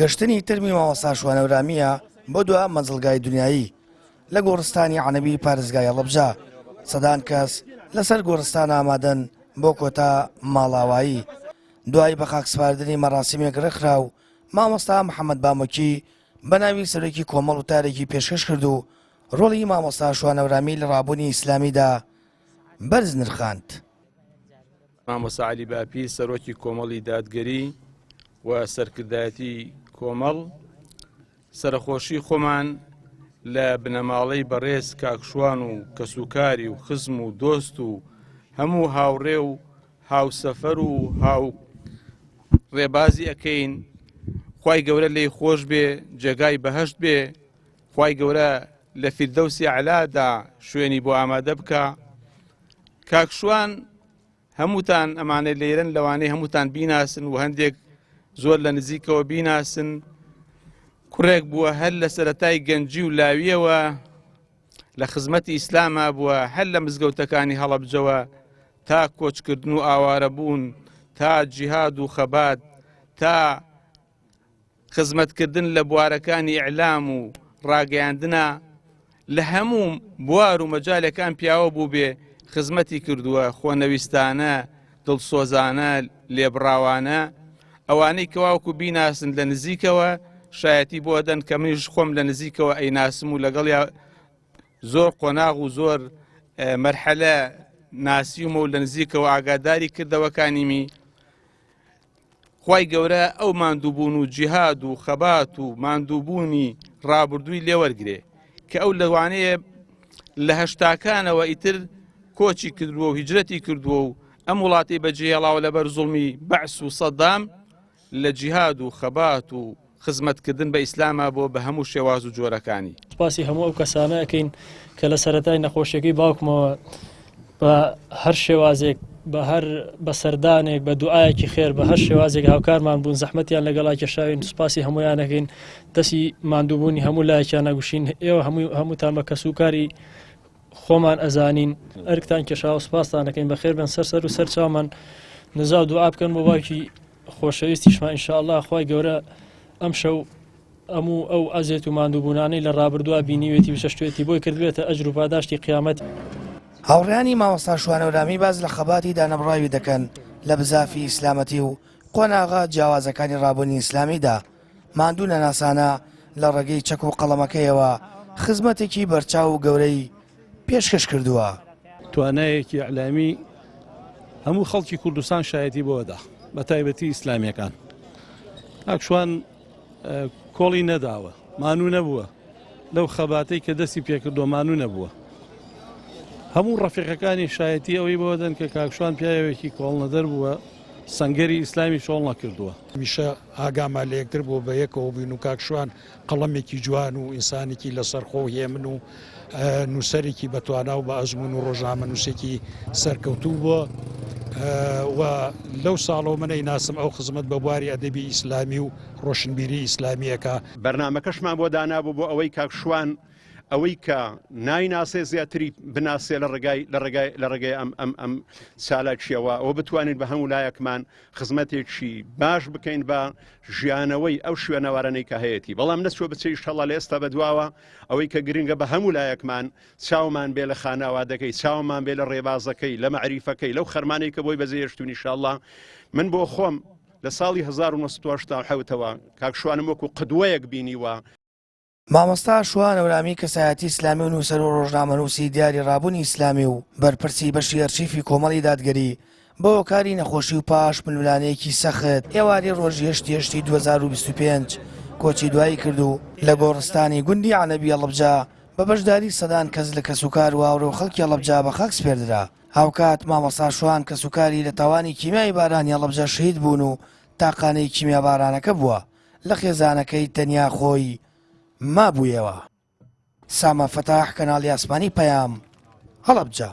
گەشتنی تەرمی مامۆستا شوان هەورامییە بۆ دوا مەنزڵگای دنیایی لە گۆڕستانی عەنەبی پارێزگای هەڵەبجە، سەدان کەس لەسەر گۆڕستان ئامادەن بۆ کۆتا ماڵاوایی. دوای بەخاکسپاردنی مەراسیمێک ڕێکخرا و مامۆستا محەمەد بامۆکی بە ناوی سەرۆکی کۆمەڵ وتارێکی پێشکەش کرد و ڕۆڵی مامۆستا شوان هەورامی لە ڕابوونی ئیسلامیدا بەرز نرخاند. مامۆستا عەلی باپیر سەرۆکی کۆمەڵی دادگەری و سەرکردایەتی کۆمەڵ سەرەخۆشی خۆمان لە بنەماڵەی بەڕێز کاک شوان و کەسوکاری و خزم و دۆست و هەموو هاوڕێ و هاوسەفەر و هاو ڕێبازی ئەکەین خوای گەورە لێی خۆش بێ جێگای بەهەشت بێ خوای گەورە لە فیردەوسی ئەعلادا شوێنی بۆ ئامادە بکە کاک شوان هەمووتان ئەمانەی لێرەن لەوانەیە هەمووتان بیناسن و هەندێک زۆر لە نزیکەوە بیناسن کوڕێک بووە هەر لە سەتای گەنجی و لاویەوە لە خزمەتی ئیسلاما بووە هەر لە مزگەوتەکانی هەڵەبجەوە تا کۆچکردن و ئاوارەبوون تا جیهاد و خەبات تا خزمەتکردن لە بوارەکانی ئیعلام و ڕاگەیاندنا لە هەموو بوار و مەجالێکان پیاوە بووبێ خزمەتی کردووە خۆنەویستانە دڵسۆزانە لێبڕاوانە ئەوانەی کەواوکو بیناسن لە نزیکەوە شایەتی بۆ دەن کە منیش خۆم لە نزیکەوە ئەیناسم و لەگەڵیا زۆر قۆناغ و زۆر مەرحەلە ناسیومە و لە نزیکەوە ئاگاداری کردەوەکانیمی خوای گەورە ئەو ماندووبوون و جیهاد و خەبات و ماندووبوونی ڕابردووی لێوەرگێ کە ئەو لەوانەیە لە هەشتاکانەوە ئیتر کۆچی کردووە و هیجرەتی کردووە و ئەم وڵاتی بەجێهێڵاوە لەبەر زوڵمی بەعس و سەدام لە جیهاد و خەبات و خزمەتکردن بە ئیسلامە بۆ بە هەموو شێواز و جۆرەکانی. سوپاسی هەموو ئەو کەسانە ئەکەین کە لە سەرەتای نەخۆشیەکەی باوکمەوە بە هەر شێوازێک بە هەر بە سەردانێک بە دوعایەکی خێر بە هەر شێوازێک هاوکارمان بوون زەحمەتیان لەگەڵا کێشاوین سوپاسی هەمویان ئەکەین دەستی ماندووبوونی هەموو لایەکیان ئەگوشین ئێوە هەموو هەمووتان بە کەسوکاری خۆمان ئەزانین ئەرکتان کێشاوە سوپاستان ئەکەین بەخێر بن سەر سەر و سەر چاومان نزا و دوعا بکەن بۆ باوکی خۆشەویستیشمان ان شاء اللە خوای گەورە ئەمشەو ئەموو ئەو ئەزێت و ماندووبوونانەی لە ڕابردووا بینیوێتی و چەشتوێتی بۆی کردبێتە ئەجر و پاداشتی قیامەت. هاوڕێیانی مامۆستا شوان هەورامی باس لە خەباتی دانەبڕاوی دەکەن لە بزافی ئیسلامەتی و قۆناغە جیاوازەکانی ڕابوونی ئیسلامیدا، ماندوو نەناسانە لە ڕێگەی چەک و قەڵەمەکەیەوە خزمەتێکی بەرچاو و گەورەی پێشکەش کردووە. توانایەکی ئیعلامی هەموو خەڵکی کوردستان شایەتی بۆ دا بە تایبەتی ئیسلامیەکان کاک شوان کۆڵی نەداوە مانوو نەبووە لەو خەباتەی کە دەستی پێکردووە مانوو نەبووە هەموو ڕەفیقەکانی شایەتی ئەوەی بۆ دەن کە کاک شوان پیاوێکی کۆڵنەدەر بووە سەنگەری ئیسلامی چۆڵ نەکردووە. هەمیشە ئاگامان لە یەکتر بووە بە یەکەوە بووین و کاک شوان قەڵەمێکی جوان و ئینسانێکی لەسەرخۆ و هێمن و نووسەرێکی بەتوانا و بە ئەزموون و ڕۆژنامەنووسێکی سەرکەوتوو بووە و لەو ساڵەوە من ئەیناسم ئەو خزمەت بە بواری ئەدەبی ئیسلامی و ڕۆشنبیری ئیسلامی ئەکا. بەرنامەکەشمان بۆ دانابوو بۆ ئەوەی کاک شوان ئەوەی کە نایناسێ زیاتری بناسێ لە ڕێگای لە ڕێگای لە ڕێگەی ئەم ئەم ئەم چالاکیەوە ئەوە بتوانین بە هەموو لایەکمان خزمەتێکی باش بکەین بە ژیانەوەی ئەو شوێنەوارانەی کە هەیەی بەڵام نەچوە بچێ ئیشەڵا لە ئێستا بەدواوە ئەوەی کە گرنگە بە هەموو لایەکمان چاومان بێ لە خانەوادەکەی چاومان بێ لە ڕێبازەکەی لە مەعریفەکەی لەو خەرمانەی کە بۆی بەجێهێشتوون ئیشەڵا من بۆ خۆم لە ساڵی 1970ەوە کاک شوانم وەکو قدوەیەک بینیوە. مامۆستا شوان هەورامی کەسایەتی ئیسلامی و نووسەر و ڕۆژنامەنووسی دیاری ڕابوونی ئیسلامی و بەرپرسی بەشی ئەرشیفی کۆمەڵی دادگەری بە هۆکاری نەخۆشی و پاش ململانێیەکی سەخت ئێوارەی ڕۆژی هەشتی هەشتی 2025 کۆچی دوایی کرد و لە گۆڕستانی گوندی عەنەبی هەڵەبجە بە بەشداری سەدان کەس لە کەسوکار و هاوڕێ و خەڵکی هەڵەبجە بە خاک سپێردرا. هاوکات مامۆستا شوان کەسوکاری لە تاوانی کیمیایی بارانی هەڵەبجە شەهید بوون و تاقانەی کیمیابارانەکە بووە لە خێزانەکەی تەنیا خۆی مابوویەوە. سامان فەتاح، کەناڵی ئاسمانی پەیام، هەڵەبجە.